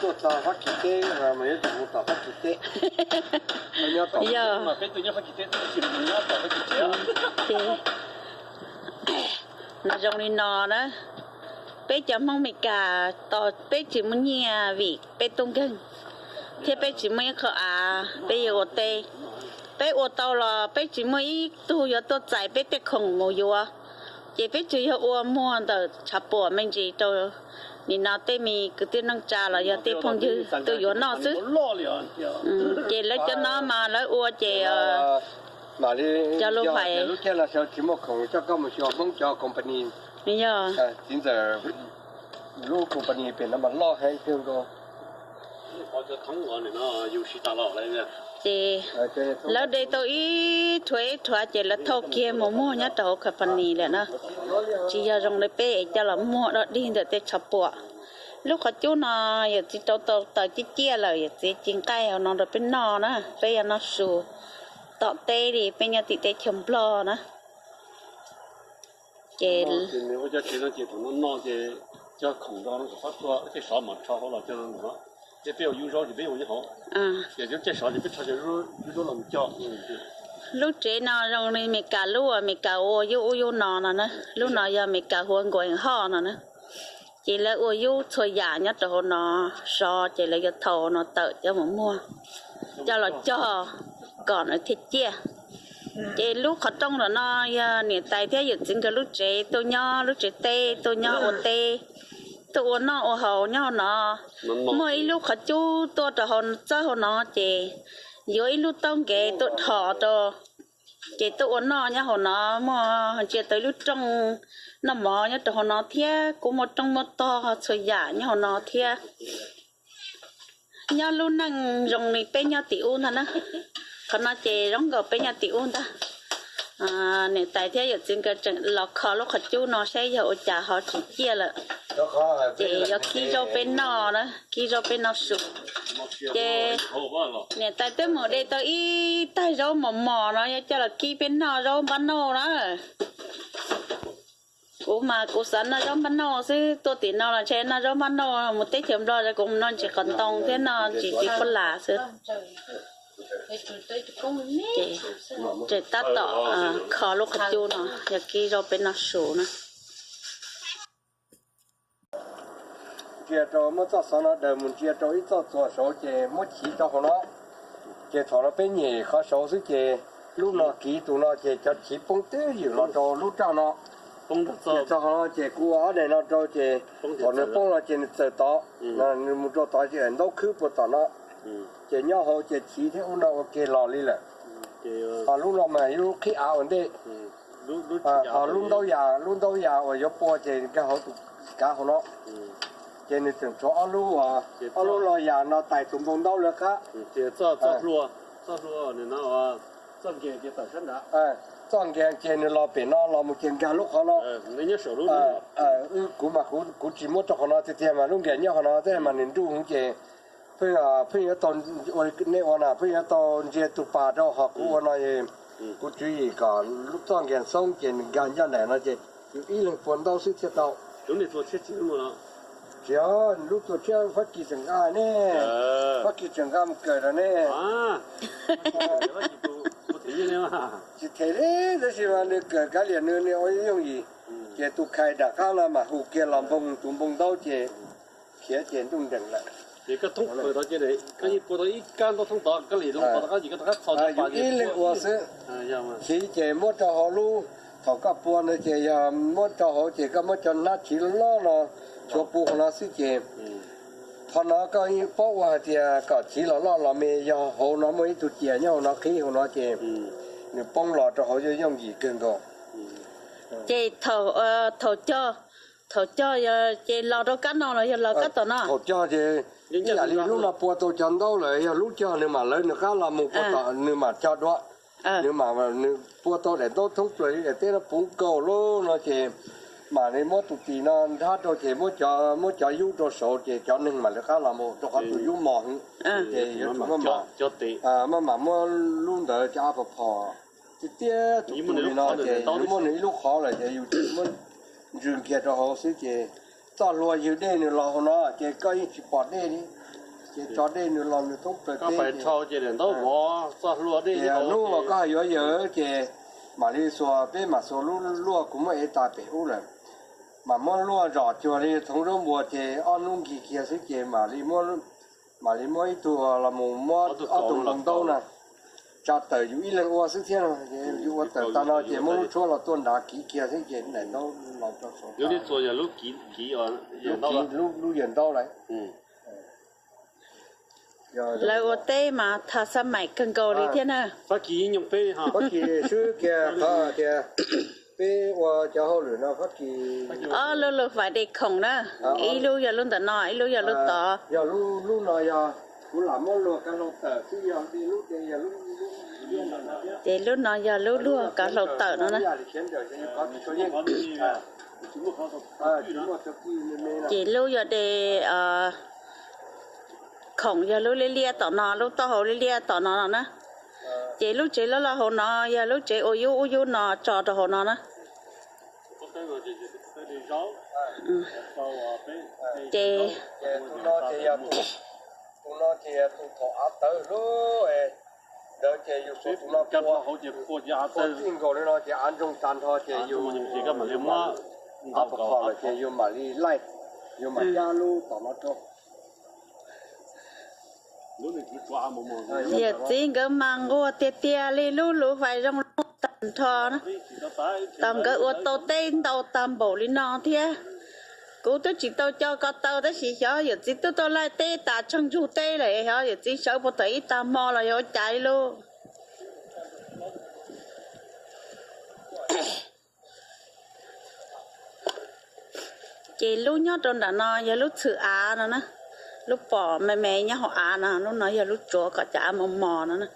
Tuaj txog Fab Kis teb mas yuav tsum mus tom Fab Kis teb. Yog, nws zoo li no na. Peb cov Hmoob Meskas tos peb tsis muaj nyiaj vim peb tub nkeeg, thiab peb tsis muaj ib qho av peb yuav ua teb. Peb ua tau los peb tsis muaj ib tug yuav tuaj txais peb tej khoom mus yuav, ces peb tsuas yog ua muag ntawm tshav puam me ntsis rau nim no tej me kwv tij neej tsa los yog tej phooj ywg tuaj yuav noj xwb. Ces lawv cov no mas lawv ua ces cov lub hais, lub caij no sawv tsis muaj khoom coj koj mus xyuas Hmoob cov company. Yog, txiv ntxawm lub company pem no mas loj heev kawg nkaus. Ces lawv de tau ib rhuav ib rhuav ces lawv thauj kiag mus muag nyob rau hauv company lawm na. Tsis yog zoo li peb es coj los muag dog dig ntawm tej tshav puam. Lub qhov cub no yawm txiv rau tau taws ciaj ciaj lawm, yawm txiv ci nqaij hauv no rau peb noj na, peb yuav noj su tom teb li peb nyob tim teb chaws Nplog na. Ces lub tsev no zoo li Meskas lub uas Meskas ua yub ub yub no no na, lub no yog Meskas huav nkuas hoj no na. Ces lawv ua yub txhua yam nyob rau hauv no, sov ces lawv yuav thau no tawm coj mus muag, coj los cog kom nws thiaj ciaj. Ces lub qhov rooj ntawm no yog niam tais thiab yawm txiv nkawd lub tsev, tuaj nyob lub tsev teb, tuaj nyob ua teb, tuaj ua noj ua haus nyob hauv no. Muaj ib lub qhov cub tuaj rau hauv txawb hauv no ces yuav ib lub taub nkev tuaj dhos rau, ces tuaj ua noj nyob hauv no. Muaj ntsia tau ib lub rooj noj mov nyob rau hauv no thiab, kuj muaj rooj muaj tog txhua yam nyob hauv no thiab. Nyob lub neej zoo li peb nyob tim ub ntag na. Qhov no ces zoo nkaus peb nyob tim ub ntag. Niam tais thiab yawm txiv nkawd tseem los kho lub qhov cub no saib yog ua cas ho tsis ciaj lawm, ces yuav kib zaub peb noj na, kib zaub peb noj su. Ces niam tais twb mus de tau ib taig zaub mos mos no yuav coj los kib peb noj, zaub npab nauj na. Kuv mas kuv xav noj zaub npab nauj xwb, tuaj tim no los ntshe noj zaub npab nauj, mus teb chaws Nplog kuv mus noj ntsis qos ntoo thiab noj ntsis txiv phuab las xwb. Ces tab tom kho lub qhov cub no yog kib zaub peb noj su na. Ntsia rau muab txoj xov no daws mus ntsia rau ib txoj txuas saud ces muab chiv rau hauv no. Ces thaum no peb nyem qhov saud xwb ces lub no kiv tus no ces cov chiv poob twb ywm los rau lub raj no. Ces txog hauv no ces kuv ua ob daim no rau ces thaum nws poob no ces nws txawm tod, nws mus rau tod ces ntaub khwb puag tom no. Ces nyob hauv ces chiv thiab ub no ua ke los li lawm. Ho lub no mas yog lub qhib av ua ntej. Ho lub ntaub yas, lub ntaub yas uas yuav pua ces nkag hauv tus kav hauv no. Ces nws tseem tshuav ob lub, ob lub no yas no tais tus npoo ntaub lawv qab. Txoj nkees ces nws los pem no los mus ces nkag lub qhov no. Wb kuv mas kuv tsis muab rau qhov no tiag tiag mas lub nkees nyob qhov no thiab mas nws nruj heev ces pheej yuav tau, ua nej ua na pheej yuav tau ntsia tus pas rau, ho kuv ua no kuv tswv yim kom lub txoj nkees xoob ces nws nkag ncaj nraim no ces yus ib leeg pua ntaub xwb thiaj tau. Tsis yog, lub txuas tshiab Fab Kis tseem nqa ne, Fab Kis tseem nqa mus kawm rau ne. Tsis them li, tab sis mas nws kawm kav liam nws, nws ua yooj yim. Ces tus khais nram qab no mas hu kiag los npoo tus npoo ntaub ces khiav ces ntuj nreem lawm. Yus ib leeg ua xwb. Chiv ces muab rau hauv lub, thaum koj pua ntawd ces yog muab rau hauv ces koj muab cov hnab chiv loj loj no tshuav puv hauv no xwb ces qhov no koj yeej paub ua hais tias kom chiv los loj los me yog hauv no muaj ib tug cias nyob hauv no qhib hauv no ces nws poob los rau hauv yooj yooj yim kawg nkaus. Ces thaum, thaum cog, thaum cog ces los rau kab no los yog los kab tom no? Thaum cog ces ib yam li lub no pua tau cov ntaub lawm yog lub cog nws mam lawv nws qab los mus pua tom nws mam cog dua. Nws mam, nws pua tau daim ntaub thoob plaws li daim teb no puv nkaus lub no ces mam li muab tus tis no nrhab rau ces muab cov, muab cov yub rau saud ces cov neeg mam li qab los mus rau qhov tus yub mos heev. Ces yuav tsum maj mam, maj mam muab lub ntawd cov av phom phom tiag tiag tus tus li no ces yus muab nws ib lub qhov lawm ces yus muab ntsws kiag rau hauv xwb ces txoj hlua ywg dej nws los hauv no ces koj yeej tsis pom dej li. Ces tso dej nws los nws thoob plaws teb. Ces hnub uas koj hais yuav yawg ces mam li xuas, peb mam xuas lub luaj kuv muab ev tas pem ub lawm, mas muab luaj zom cuag li thoov zaub npua ces ob hnub nkig kiag xwb ces mam li muab ib tug los mus muab ob tug npoo ntaub na tsa tawm yus ib leeg ua xwb thiab no. Yus ua tawm tag no ces muab lub tshuab los tuaj nrad kiv kiag xwb ces daim ntaub los rau saud. Lub yawg ntaub lawm. Lawv ua teb mas thas xab maim kawg nkaus li thiab na. Fab Kis swb kiag qhov tias peb ua cov hauj lwm no Fab Kis ob lub lug fais de khoom na, ib lub yog lub ntawm no, ib lub yog lub tod. Yog lub no yog kuv lam muab luag kav hlau tawm xwb, yog lub de yog lub Ces lub no yog lub luag kav hlau tawm no na. Ces lub yog de khoom yog lub liab liab tom no, lub taub hau liab liab tom no no na. Ces lub tsev loj loj hauv no yog lub tsev ua yub ub yub no tso rau hauv no na. Ces tus no ces yog tus thaum av tawv lub ntawd ces yus xuas tus no tua, tua txij nkaus li no ces av ntsoog tag nrho ces yus av pov qhos lawm ces yus mam li laij, yus mam cab lub tom no rau. Yawm txiv nkawd mas nquag tiag tiag li, lub luv fais zoo tag nrho na. Tau nkawd ua tau teb ntau tag npaum li no thiab. Kuv twb tsis tau co ko taw tab sis xyov yawm txiv twb tuaj laij teb tas tsheej ntsug teb lawm, xyov yawm txiv sawv puas tawm ib tag hmo los yog ua cas li lauj. Ces lub nyob rau nram no yog lub txhwm av no na, lub pom me me nyob hauv av no, lub no yog lub tsuav kom cov av mos mos no na.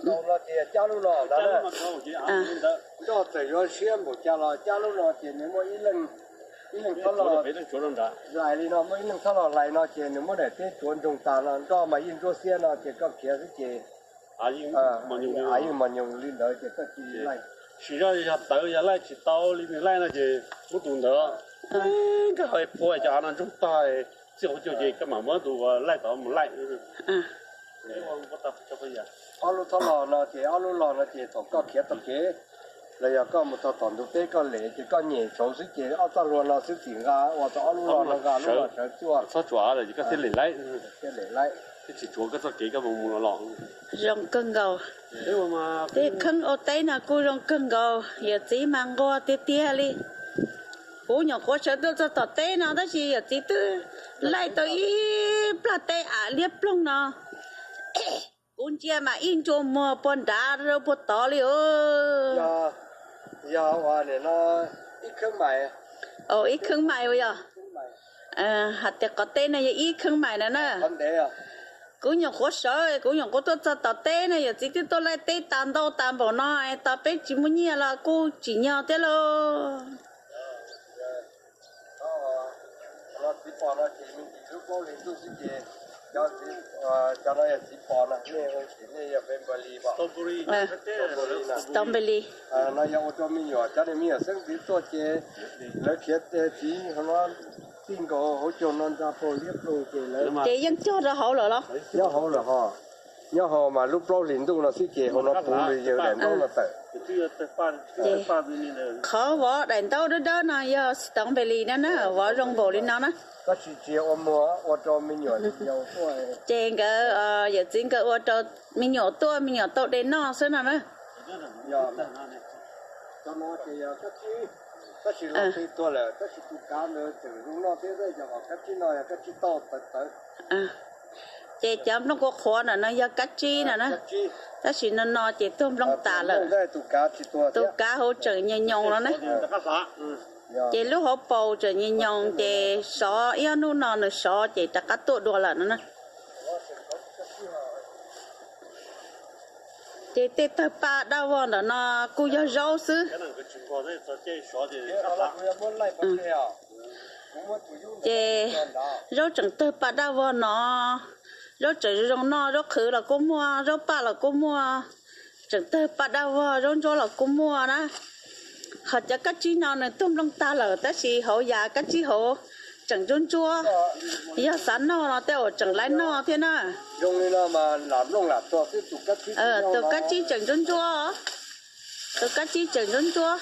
Nroj txawm yuav siab npaum cas los cab lub no ces nws muaj ib leeg, ib leeg thob los hlais li no, muaj ib leeg thob los hlais no ces nws muab daim teb tsuav ntsoog tas no, nroj mas yeej ntsuab xiab no ces koj khiav xwb ces av yeej mos nyoos li ntawd ces koj cia li laij. Tsis yog yog tawv yog laij tsis tau li nws laij no ces muab tus ntawd nkag hauv pua cov av no ntsoog tag, txij hauv caug ces koj mam muab tus laij tod mus laij. Ob lub thob los no ces ob lub los no ces thaum koj khiav txoj kev los yog koj mus txog tom ntug teb koj lem ces koj nyem saud xwb ces ob txoj hlua no xwb txim nqa ua tau ob lub los no nqa lub los sawv tsuaj. Txhob tsuav av lawm ces koj thiaj lem laij. Thiaj lem laij, thiaj tsis tsuav koj txoj kev koj mus mus los los. Zoo kawg nkaus. Tej kheeb ua teb no kuj zoo kawg nkaus, yawm txiv mas nquag tiag tiag li. Kuv nyuam qhuav sawv tuaj txog tom teb no tab sis yawm txiv twb laij tau ib plag teb av liab ploog no. Kuv ntsia mas ib ntsua muag puag nrad rau puag tod li os. Yog ua nim no ib kheeb mais. Ib kheeb mais uas yog hais tias qhov teb no yog ib kheeb mais na na. Kuv nyuam qhuav sawv, kuv nyuam qhuav tuaj txog tom teb no, yawm txiv twb tuaj laij teb tas ntau tas npaum no, tos peb tsis muaj nyiaj los kuj tsim nyog thiab lauj. Txiv pos no ces me ntsis lub plaub hlis ntuj xwb ces, cov no yog txiv pos no, nej hu ces nej yog Pemberley pos. Strawberry. No yog ua rau me nyuam, cov niag me nyuam xeeb ntxwv tuaj ces lawv khiav txiv hauv no, txij nkaus hauv caug no nta paug liab ploog ces lawv ces yeej cog rau hauv lawm los? Nyob hauv lawm ho. Nyob hauv mas lub plaub hlis ntuj no xwb ces hauv no puv li yawg daim ntaub no tawm. Qhov vov daim ntaub dawb dawb no yog strawberry na na, vov zoo npaum li no na. Tab sis tsis yog ua muag, ua rau me nyuam. Ces nkawd, yawm txiv nkawd ua rau me nyuam tuaj, me nyuam tau de noj xwb no na. Cov no ces yog kab tsib, tab sis los txi tuag lawm, tab sis tus kav ntawd tseem zoo noj thiab, yog hom kab tsib no yog kab tsib tauj tawv tawv. Ces cov nplooj qhuav qhuav ntawm no yog kab tsib no na, tab sis no no ces tuag nplooj tas lawm. Tus kav hauv tseem nyoos nyoos no na. Ces lub hauv paus tseem nyoos nyoos ces sov ib ob hnub no nws sov ces rov qab tuaj dua lawm no na. Ces tej tawg paj daj vog ntawm no kuj yog zaub xwb. Ces zaub tseem tawg paj daj vog no, zaub tseem zoo noj, zaub qhwv los kuj muaj, zaub paj los kuj muaj, tseem tawg paj daj vog, zaub ntsuab los kuj muaj na. Qhov cov kab tsib no nws tuag nplooj tag lawm tab sis hauv yam kab tsib hauv tseem ntsuab ntsuab. Yog xav noj no tej zaum tseem laib noj thiab na. Tus kab tsib tseem ntsuab ntsuab, tus kab tsib tseem ntsuab ntsuab.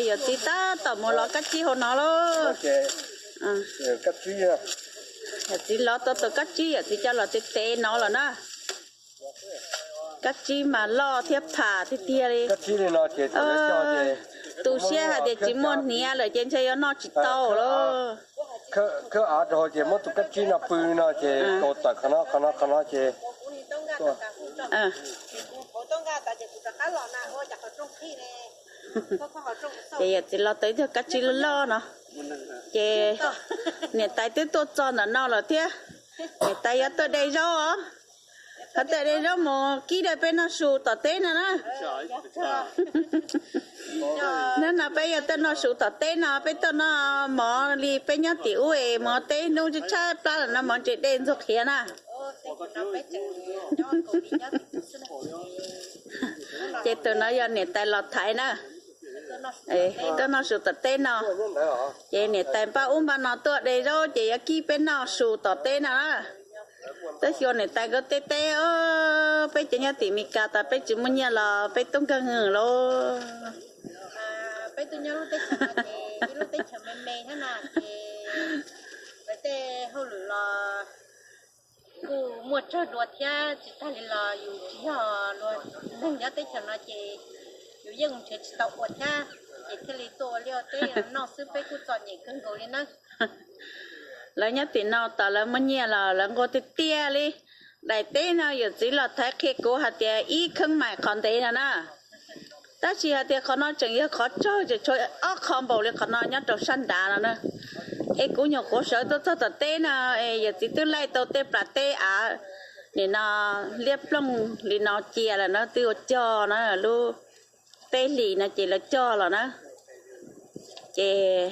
Yawm txiv tab tom mus lov kab tsib hauv no lauj. Yawm txiv lov tau tus kab tsib, yawm txiv coj los tev tev no lawm na. Kab tsib mas loj thiab pham tiag tiag li. Tu siab hais tias tsis muaj hniav lawm ces ntshe yuav noj tsis tau lauj. Khawb av rau hauv ces muab tus kab tsib no pw no ces tau tawm qhov no qhov no qhov no ces. Ces yawm txiv los tau ib tug kab tsib loj loj no, ces niam tais twb tuaj txog ntawm no lawm thiab. Niam tais yuav tuaj de zaub os, yuav tuaj de zaub mus kib rau peb noj su tom teb no na. Hnub no peb yuav tuaj noj su tom teb no, peb tuaj noj mov li peb nyob tim ub es mov teb hnub tshaib tshaib plab lawm no mov ntse dej ntxuag qhiav na. Ces tus no yog niam tais los thaiv na, tuaj noj su tom teb no. Ces niam tais npaj ub npaj no tuaj de zaub ces yuav kib peb noj su tom teb no na. Twb xyuas niam tais nkawd teb teb, peb cov nyob tim Mes Kas tas peb tsis muaj nyiaj los peb tub nkeeg lauj. Peb tuaj nyob lub teb chaws no ces ib lub teb chaws me me thiab na, ces lawv tej hauj lwm los kuj muaj tsawg dua thiab, tsis tag li los yus tsis yog luag neeg nyob teb chaws no ces yus yeej mus nrhiav tsis tau ua thiab, ces thiaj li tuaj ua liaj ua teb noj xwb, peb kuj txom nyem kawg nkaus li na. Lawv nyob tim no tas lawv muaj nyiaj los lawv nquag tiag tiag li. Daim teb no yawm txiv los thaiv qhia kuv hais tias ib kheeb maim qhov ntev no na. Tab sis hais tias qhov no tseem yog qhov tsawg, tseem tshuav ob qho npaum li qhov no nyob rau sab nrad no na. Es kuv nyuam qhuav sawv tuaj txog tom teb no, es yawm txiv twb laij tau tej plas teb av, nim no liab ploog li no cia lawm na, twb yuav cog na, lub peb hlis no ces lawv cog los na. Ces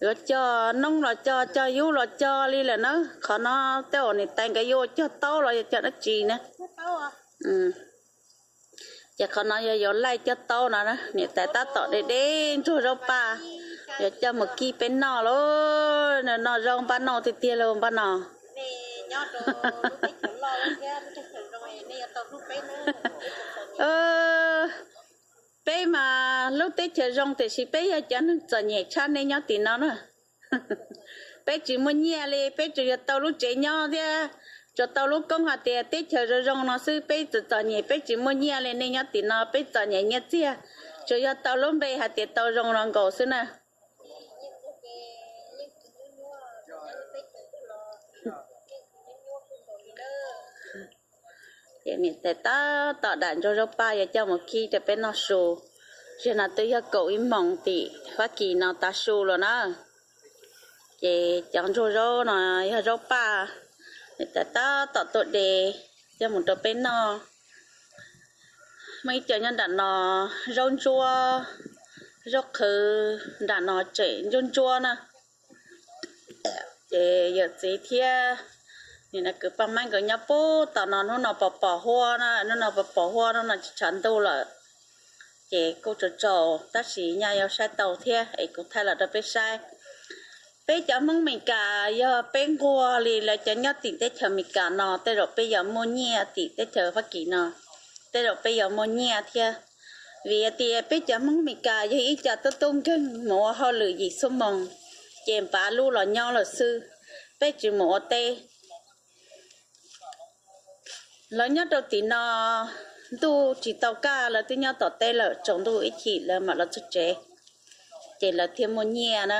yuav cog noob los cog, cog yub los cog li lawm na. Qhov no tej zaum niam tais nkawd yuav ua cog taub los yog cog dab tsi na. Ces qhov no yog yuav laij cog taub no, niam tais tab tom de de ntsuag zaub paj, yuav coj mus kib peb noj lauj. Noj zaub npaj noj tiag tiag lauj npaj no. Peb mas lub teb chaws zoo tiam sis peb yog cov neeg txom nyem tshaj nej nyob tim no na. Peb tsis muaj nyiaj li, peb tsuas yog tau lub tsev nyob thiab tsuas tau lub koob hais tias teb chaws zoo zoo no xwb, peb txom txom nyem peb tsis muaj nyiaj li. Nej nyob tim no peb txom nyem nyiaj txiag, tsuas yog tau lub npe hais tias tau zoo no nkaus xwb na. Ces niam tais tab tom dam ntsuag zaub paj yuav coj mus kib rau peb noj su. Zaum no twb yog kaum ib moos tim Fab Kis no tav su lawm na. Ces cov ntsuag zaub no yog zaub paj, niam tais tab tom tuaj de coj mus rau peb noj. Muaj ib co nyob nram no, zaub ntsuab, zaub qhwv nram no tseem ntsuab ntsuab na. Ces yawm txiv thiab nim no kwv Paj Maib nkawd nyob puag tom no, hnub no pom pom huab na, hnub no pom pom huab, hnub no tsis tshav ntuj lawm. Ces kuj tsaus tsaus tab sis nyaj yuav saib tau thiab es kuv thaij los rau peb saib. Peb cov Hmoob Mes Kas yog peb nquag li lawv cov nyob tim teb chaws Mes Kas no, tej zaum peb yuav muaj nyiaj, tim teb chaws Fab Kis no tej zaum peb yuav muaj nyiaj thiab. Vim hais tias peb cov Hmoob Mes Kas yog ib co tub tub nkeeg mus ua hauj lwm yim xuab moos, ces npav lub los nyob lawm xwb, peb tsis mus ua teb. Lawv nyob rau tim no ntuj tsis tau kaj, lawv twb nyob tom teb lawm, tsaus ntuj ib chim lawv mam los txog tsev, ces lawv thiaj muaj nyiaj na.